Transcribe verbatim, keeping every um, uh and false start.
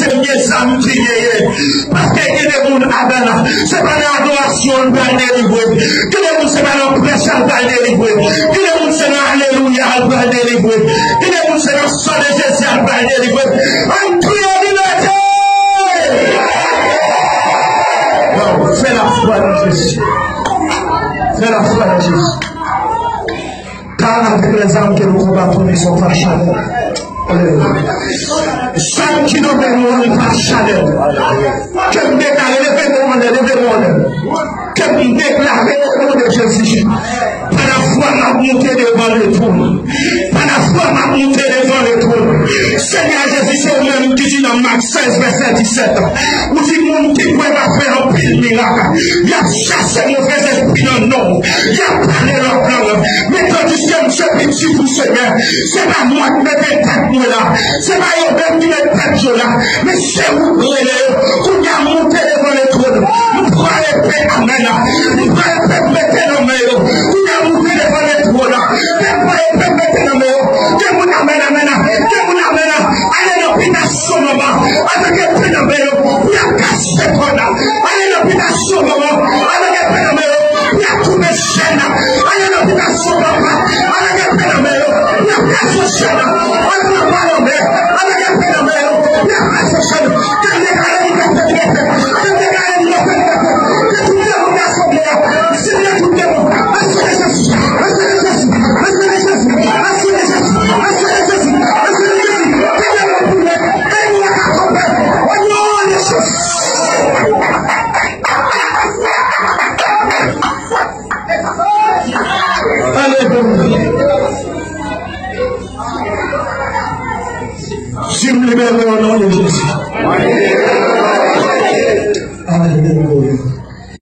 Premye zam ki genyen. Paske gen de moun, amen, se pa nan adorasyon l pral delivre. Gen de moun se pa nan prèch l pral delivre. Gen de moun se nan alelouya l pral delivre. Gen de moun se nan san de Jezi l pral delivre. Ann kriye libète! Fè lafwa nan Jezi. Fè lafwa nan Jezi. Car avec les armes que nous combattons ne sont pas charnelles. Alelouya. Zam ki nan men nou an pa chanèl. Ke m deklare, leve men w anlè, leve men w anlè. Ke m deklare o non de Jezi. Pa lafwa m ap monte devan letwòn. Pa lafwa m ap monte devan letwòn. Senyè Jezi, se ou menm ki di nan Mak sèz vèsè disèt. Ou di moun ki kwè m ap fè anpil mirak. Y ap chase move lespri nan non w. Y ap pale lòt lang. Men tandiske m se pitit ou, Senyè, se pa mwen ki mete tèt mwen la. Se pa yo menm ki met tèt yo la. Men se ou k rele yo. Kounye a, moute devan letwòn. M pran epe, amèn. M pran epe, m mete nan men yo. Kounye a, moute devan letwòn. Pèp pran epe, m mete nan men yo. Gen moun, amèn, amèn. Gen moun, amèn. Ale nan pitasyon manman. Avèk epe nan men yo. Pou y ap kase kò n. Ale nan pitasyon manman. Avèk epe nan men yo. Pou y ap koupe chèn. Ale nan pitasyon papa. Avèk epe nan men yo. Pou y ap kase chèn. Ale nan pa lanmè. Avèk epe nan men yo. Pou y ap kase chèn. Ke m deklare libète, libète. Ke m deklare libète, libète. Ke tout demon ki asanble a. Senyè, tout demon. Antre nan Jezi. Antre nan Jezi. Antre nan Jezi. Antre nan Jezi. Antre nan Jezi. Antre nan Jezi. Ke demon boule. Ke nou ka kanpe. O non de Jezi. Alelouya. Si m libere o non de Jezi. Alelouya.